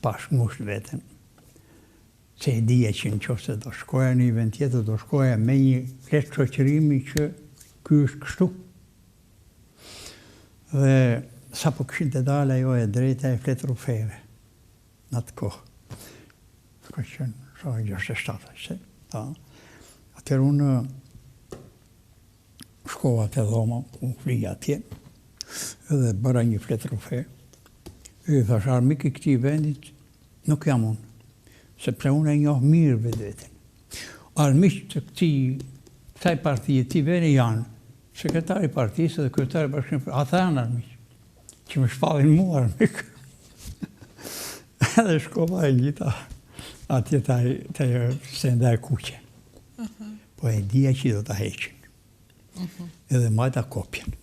pashë ngushtë veten, se e dija që në qoftë se do shkoja në një vend tjetër, do shkoja me një fletë shoqërimi që ky është kështu. Dhe sapo kishin të dalë ajo e drejta e fletërrufeve në atë kohë. Ka qenë, sa, 67, se, ta. Atëherë unë shkova te dhoma, ku flija atje, edhe bëra një fletërrufe, i thashë armik i këtij vendit, nuk jam unë, sepse unë e njoh mirë vetveten. Armiq të këtij, kësaj partie, këtij vendi janë sekretari i partisë dhe kryetari i bashkimit, ata janë armiq, që më shpallin mua armik. Edhe shkova e ngjita atje te te stenda e kuqe. Po e dija që do ta heqin. Edhe majta kopjen.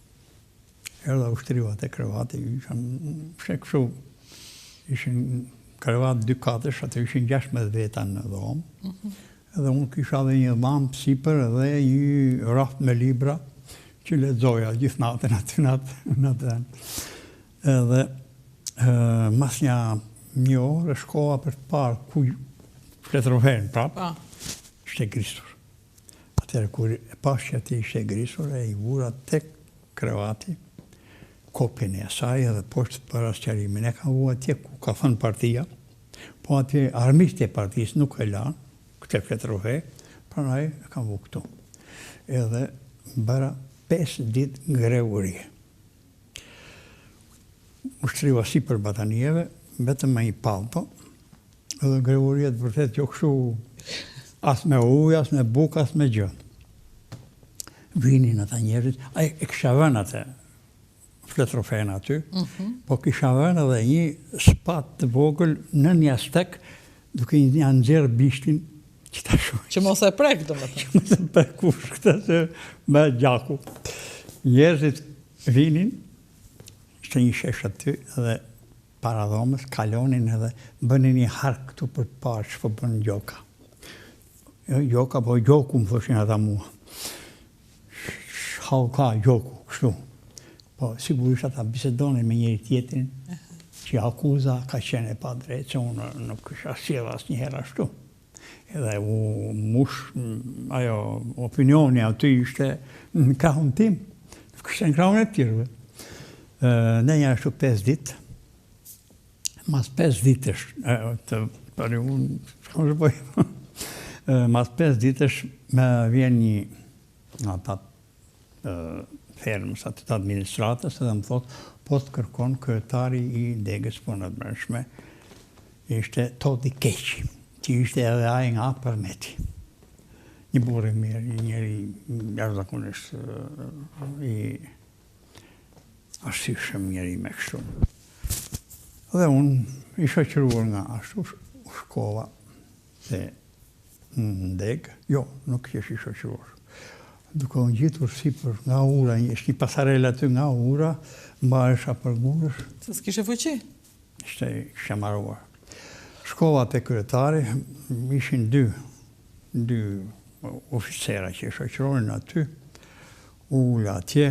Erdha u shtriva te krevati, isha në kështu, ishin krevat dy katësh, aty ishin 16 veta në dhomë. Mhm. Edhe unë kisha edhe një llampë sipër dhe një raft me libra që lexoja gjithë natën aty në atë në atë vend. Edhe mas një një orë shkova për të parë ku fletërrufenë prapë, po. ishte grisur. Atëherë kur e pashë që aty ishte grisur, e i vura tek krevati kopjen e saj edhe poshtë bëra sqarimin. E kam vu atje ku ka thënë partia, po atje armiqtë e partisë nuk e lanë këtë fletërrufe, prandaj e kam vu këtu. Edhe bëra 5 ditë grevë urie. U shtriva sipër batanijeve, vetëm me një pallto, edhe grevë urie të vërtetë jo kështu as me ujë, as me bukë, as me gjë. Vinin ata njerëzit, ai e kisha vënë atë fletërrufenë aty, mm -hmm. po kisha vënë edhe një sëpatë të vogël nën jastëk, duke ia nxjerrë bishtin që ta shohin. Që mos e prek, domethënë. Që mos e prek kush këtë se me gjaku. Njerëzit vinin, ishte një shesh aty dhe para dhomës kalonin edhe bënin një hark këtu për të parë ç'po bën Gjoka. Jo, Gjoka, po Gjoku më thoshin ata mua. Ç'hall ka Gjoku, kështu. Po sigurisht ata bisedonin me njëri tjetrin, që akuza ka qenë e padrejtë, se unë nuk kisha sjellë asnjëherë ashtu. Edhe u mush, ajo opinioni aty ishte në krahun tim, nuk ishte në krahun e tjerëve. Ndenja ashtu 5 ditë, mas 5 ditësh, të për unë, s'kam ç'bëj, mas 5 ditësh më vjen një nga ata fermës aty të administratës edhe më thotë, po të kërkon kryetari i degës punëve të brendshme, ishte Todi Keqi, që ishte edhe ai nga Përmeti. Një burrë i mirë, një njeri jashtëzakonisht i arsyeshëm njeri me kështu. Dhe unë i shoqëruar nga ashtu shkova te në degë, jo, nuk qeshë i shoqëruar. Duke u ngjitur sipër nga ura, është një pasarelë aty nga ura, mbahesha për gurësh. Se s'kishe fuqi? Ishte, kisha mbaruar. Shkova te kryetari, ishin dy, dy oficera që e shoqëronin aty, u ula atje,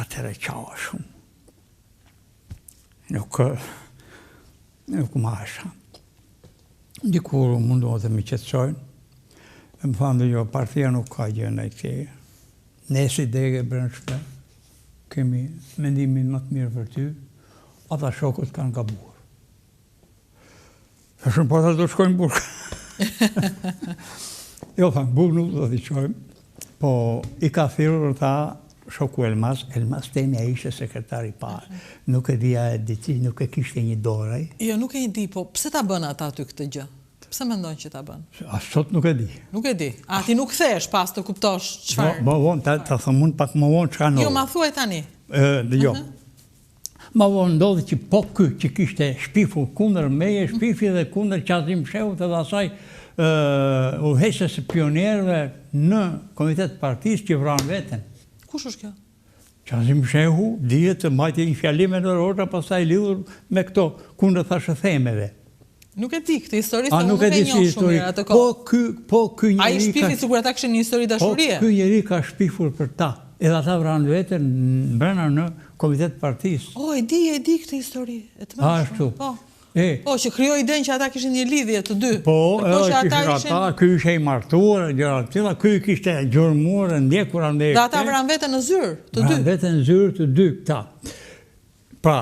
atëherë qava shumë. Nuk, nuk mahesha. Dikur u munduan të më qetësojnë, e më thanë jo, partia nuk ka gjë ndaj teje. Ne si degë e brendshme kemi mendimin më të mirë për ty, ata shokët kanë gabuar. Thashë unë po ata do shkojnë burg. jo, thanë, burg nuk do t'i çojmë, po i ka thirrur, tha, shoku Elmas, Elmas Temi ai ishte sekretar i parë. Nuk e di a e di ti, nuk e kishte një dorë ai. Jo, nuk e di, po pse ta bënë ata ty këtë gjë? Pse mendon që ta bënë? As sot nuk e di. Nuk e di. A ti nuk kthehesh pas të kuptosh çfarë? Më vonë, ta, ta them unë pak më vonë çka ndodhi. Jo, ma thuaj tani. Ë, jo. Më vonë ndodhi që po ky që kishte shpifur kundër meje, shpifi dhe kundër Qazim Shehut edhe asaj udhëheqëses së pionierëve në Komitet të Partisë që vranë veten. Kush është kjo? Qazim Shehu dihet se mbajti një fjalim Enver Hoxha pastaj lidhur me këto kundër thashethemeve. Nuk e di këtë histori se unë nuk e njoh shumë mirë atë kohë. Po ky, po ky njeri Ai shpifi sikur ata kishin një histori dashurie. Po ky njeri ka shpifur për ta. Edhe ata vranë veten brenda në komitet të partisë. Oh, e di, e di këtë histori. E tmerrshme. Ashtu. Po. E. Po, që krijoi idenë që ata kishin një lidhje të dy. Po, edhe që ata ishin... ata, ky ishte i martuar, gjëra të tilla, ky kishte gjurmuar e ndjekur andej. Dhe ata vranë veten në zyrë, të dy. Vranë veten në zyrë të dy këta. Pra,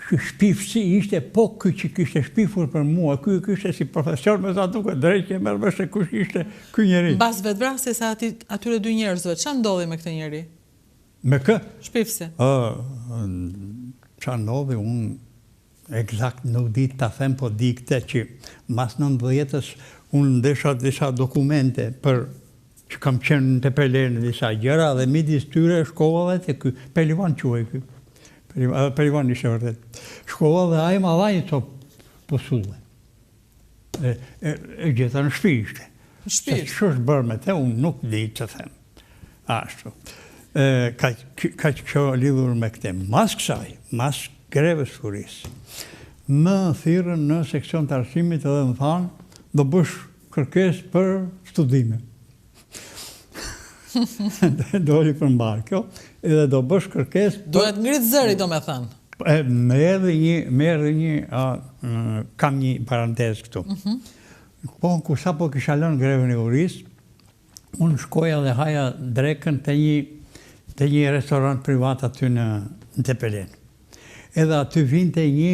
ky shpifësi ishte po ky që kishte shpifur për mua, ky e kishte si profesion me sa duket, dreqi e merr vesh se kush ishte ky njeri. Mbas vetëvrasjes së atyre dy njerëzve, ça ndodhi me këtë njeri? Me kë? Shpifësi. Ë, ça ndodhi, unë Ekzakt nuk di ta them po di këtë që mas nëntëdhjetës unë ndesha disa dokumente për që kam qenë në Tepelenë disa gjëra dhe midis tyre shkova dhe te ky Pelivan quhej ky Pelivan Pelivan ishte vërtet shkova dhe ai ma dha një copë pusulle e, e, e gjeta në shtëpi ishte në shtëpi se ç'është bërë me te unë nuk di të them Ashtu. E, kaq, kaq kjo lidhur me këte. Mas kësaj, mas grevës së urisë, më thirrën në seksion të arsimit edhe më thanë, do bësh kërkesë për studime. Doli për mbarë kjo, edhe do bësh kërkesë për... Duhet ngrit zëri, domethënë. E, më erdhi një, më erdhi një, a, kam një parantezë këtu. Mm -hmm. Po, kur sapo kisha lënë grevën e urisë, Unë shkoja dhe haja drekën te një te një restorant privat aty në në Tepelenë. Edhe aty vinte një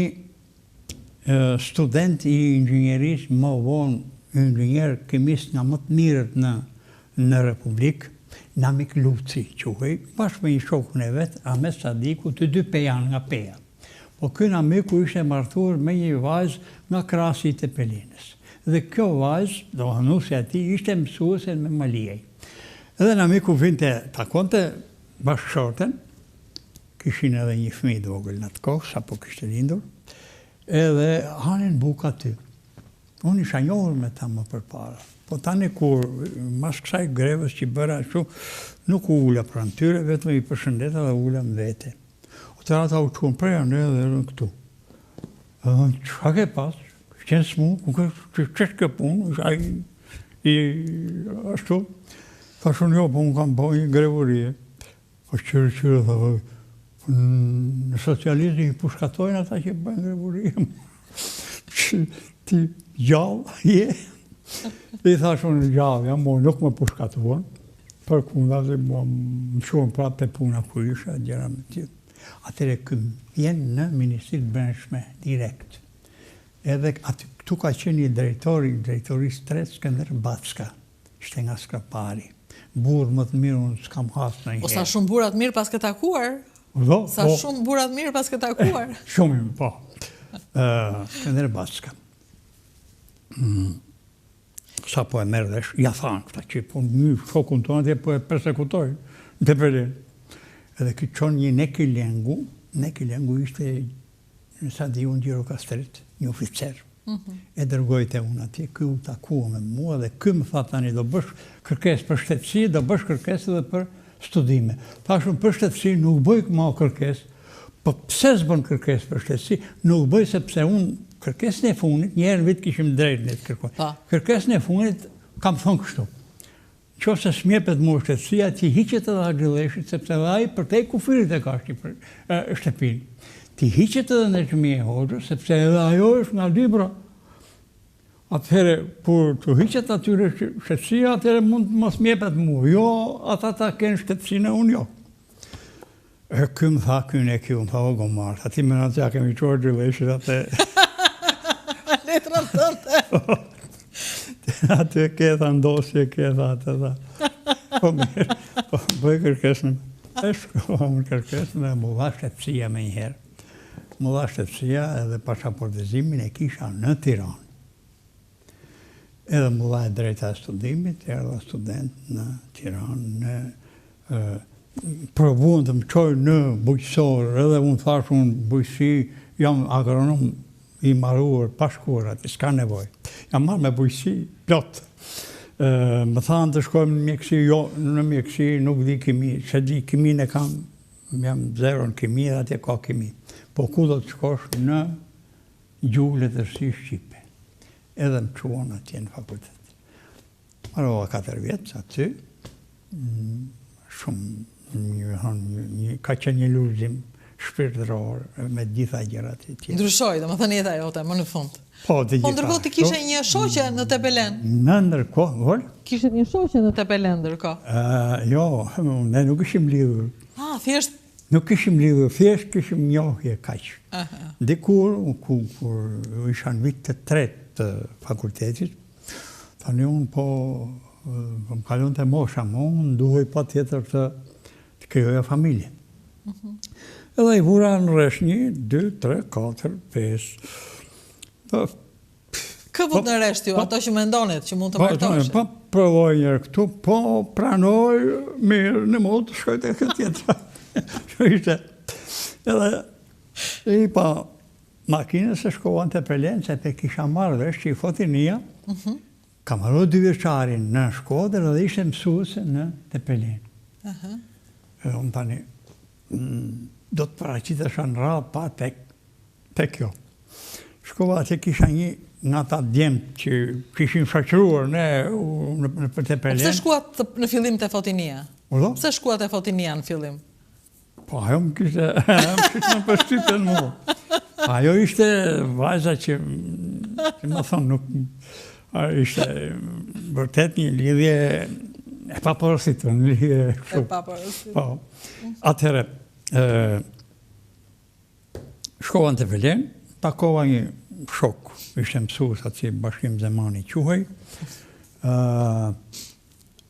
student i inxhinierisë, më vonë inxhinier kimist nga më të mirët në në Republikë, Namik Luci quhej, bashkë me një shokun e vet, Ahmet Sadiku, të dy pejanë nga Peja. Po ky Namiku ishte martuar me një vajzë nga Krasi i Tepelenës. Dhe kjo vajzë, domethënë nusja e tij, ishte mësuese në Memaliaj. Edhe Namiku vinte takonte bashkëshorten, kishin edhe një fëmijë të vogël në atë kohë, sapo kishte lindur, edhe hanin bukë aty. Unë isha njohur me ta më përpara. Po tani kur mas kësaj grevës që bëra ashtu, nuk u ula pranë tyre, vetëm i përshëndeta dhe u ula më vete. Atëherë ata u çuan prej andej dhe erdhën këtu. Dhe thonë, çka ke pas? Ke qenë smu, ku ke, ç'është kjo punë? Isha i, i ashtu. Thashë unë jo, po unë kam bo një grevë urie. Po qyre, qyre, tha, po, po në socializëm i pushkatojnë ata që bëjnë grevë urie. Ti gjallë je? I thashë unë gjallë jam, mua nuk më pushkatuan. Përkundazi, mua më çuan prapë te puna ku isha, gjëra me tjera. Atëherë ky vjen në Ministri të Brendshme direkt. Edhe aty këtu ka qenë një drejtor i drejtorisë tretë Skënder Backa, ishte nga Skrapari. Burrë më të mirë unë s'kam hasë ndonjëherë. Po sa shumë burra të mirë paske takuar? Do, sa po. shumë burra të mirë paske takuar? Shumë, po. Skënder Backa. Mm. Sapo e merr vesh, ja thanë këta që po një shokun tonë atje po e persekutojnë në Tepelenë. Edhe ky çon një Neki Lengu, Neki Lengu ishte në sa di unë Gjirokastrit, një oficer. Mm -hmm. E dërgoi te unë atje, ky u takua me mua dhe ky më tha tani do bësh kërkesë për shtetësi, do bësh kërkesë edhe për studime. Thashë unë për shtetësi nuk bëj më kërkesë, Po pse s'bën kërkesë për shtetësi? Nuk bëj sepse unë kërkesën e fundit, një herë në vit kishim drejtë ne të kërkojmë. Po. Kërkesën e fundit kam thënë kështu. Qoftë se s'më jepet mua shtetësia, t'i hiqet edhe Haxhi Lleshit, sepse edhe ai përtej kufirit e ka shtëpinë. T'i hiqet edhe Nexhmije Hoxhës, sepse edhe ajo është nga Dibra. Atëherë, kur t'u hiqet atyre shtetësia, atëherë mund të mos më jepet mua. Jo, ata ta kenë shtetësinë, unë jo. E ky më tha, ky ne ky, më tha, o gomar, tha ti mendon se ia kemi çuar Haxhi Lleshit atë. Letrën tënde. Aty e ke, tha, në dosje e ke, tha, atë, tha. Po mirë, po bëj kërkesën. E shkrova unë kërkesën dhe m'u dha shtetësia menjëherë. M'u dha shtetësia edhe pasaportizimin e kisha në Tiranë. Edhe m'u dha e drejta e studimit, erdha student në Tiranë, në provuan të më çojnë në bujqësor, edhe unë thashë unë bujqësi, jam agronom i maruar, pa shkuar aty, s'ka nevojë. Jam marrë me bujqësi, plot. Më thanë të shkojmë në mjekësi, jo, në mjekësi nuk di kimi, s'e di kiminë e kam, jam zero në kimi dhe atje ka kimi. Po ku do të shkosh në gjuhë letërsi shqipe. Edhe më çuan atje në fakultet. Mbarova 4 vjet aty, mm, shumë, një, një, ka qenë një lulëzim. shpirtëror, me të gjitha gjërat e tjera. Ndryshoi, domethënë jeta jote, më në fund. Po, të gjitha. Po ndërkohë ti kishe një shoqe në Tepelenë. Në ndërkohë, vol? Kishe një shoqe në Tepelenë ndërkohë. Ë, jo, ne nuk ishim lidhur. Ah, thjesht Nuk ishim lidhur, thjesht kishim njohje kaq. Aha. Dikur, ku, kur isha në vit të tretë të fakultetit, tani unë po, po më kalonte mosha, më unë duhej patjetër të, të krijoja familje. Mhm. Edhe i vura në rresht një, dy, tre, katër, pesë. Po, Kë vutë po, në rresht ju, po, ato që mendonit, që mund të po, martoheshin? Po, provoj njëherë këtu, po pranoi, mirë, në mund të shkoj te kjo tjetra. Kjo ishte. Edhe i hipa makinës e shkova në Tepelenë, se e kisha marrë vesh që Fotinia, mm -hmm. Ka mbaruar dyvjeçarin në Shkodër dhe ishte mësuese në Tepelenë. Aha. Edhe unë tani mm, do të paraqitesha në radhë pa tek tek kjo. Shkova atje kisha një nga ata djemtë që kishin shoqëruar ne në në për Tepelenë. Pse shkuat në fillim te Fotinia? Urdhëro? Pse shkuat te Fotinia në fillim? Po ajo më kishte, ajo më kishte më përshtypjen mua. Ajo ishte vajza që, që më thonë, nuk, ishte vërtet një lidhje e paporositur, një lidhje kështu. E paporositur. Po. Atëherë, shkova në Tepelenë, takova një shok, ishte mësues aty, Bashkim Zemani quhej,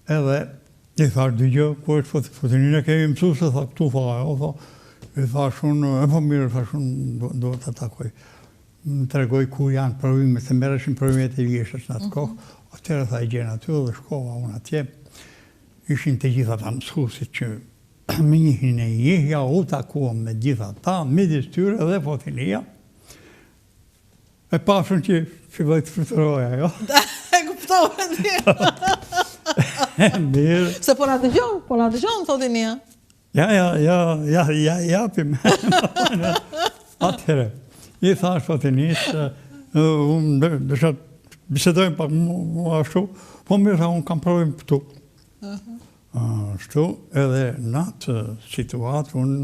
Edhe i thash dëgjo, ku është Fot, Fotininë e kemi mësuese, tha këtu, tha ajo, tha, i thash unë, e po mirë, thash unë, do ta takoj. Më tregoi ku janë provimet, se merreshin provimet e vjeshtës në atë kohë, mm -hmm. atëherë tha i gjen aty dhe shkova unë atje. Ishin të gjithë ata mësuesit që më njihnin e njihja, u takuam me gjithë ata, midis tyre dhe Fotinia. E pashë që filloi të fluturojë ajo. E kuptove ti. Mirë. Se po na dëgjon, po na dëgjon Fotinia. Ja, ja, ja, ja, ja, japim. Atëherë, i thash Fotinisë, unë desha të bisedojmë pak mu ashtu, po mirë, tha, unë kam provim këtu. Ashtu, edhe në atë situatë, unë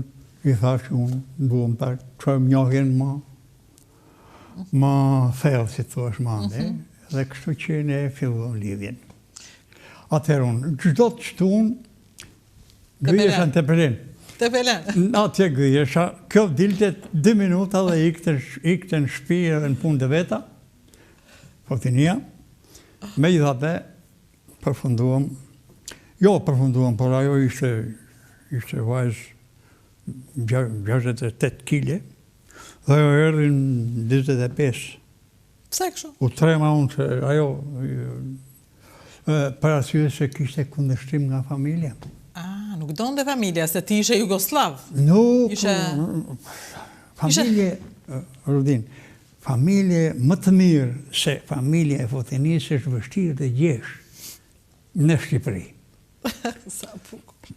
i thash që unë duam ta çojmë njohjen ma ma thellë, si thua, ma mm -hmm. dhe kështu që ne filluam lidhjen. Atëherë unë, çdo të shtunë, gdhihesha në Tepelenë. Tepelenë. Në atje gdhihesha, kjo dilte dy minuta dhe ikte, ikte në shpi edhe në punë të veta, Fotinia, megjithatë, përfunduam, jo përfunduam, por ajo ishte, ishte vajzë 68 kile, Dhe ajo erdhi në 45. Pse kështu? U trema unë se ajo për arsye se kishte kundërshtim nga familja. Ah, nuk donte familja, se ti ishe jugosllav. Nuk, ishe... Familje, Rudin, familje më të mirë se familja e Fotinisë është vështirë të gjesh në Shqipëri. Sa bukur.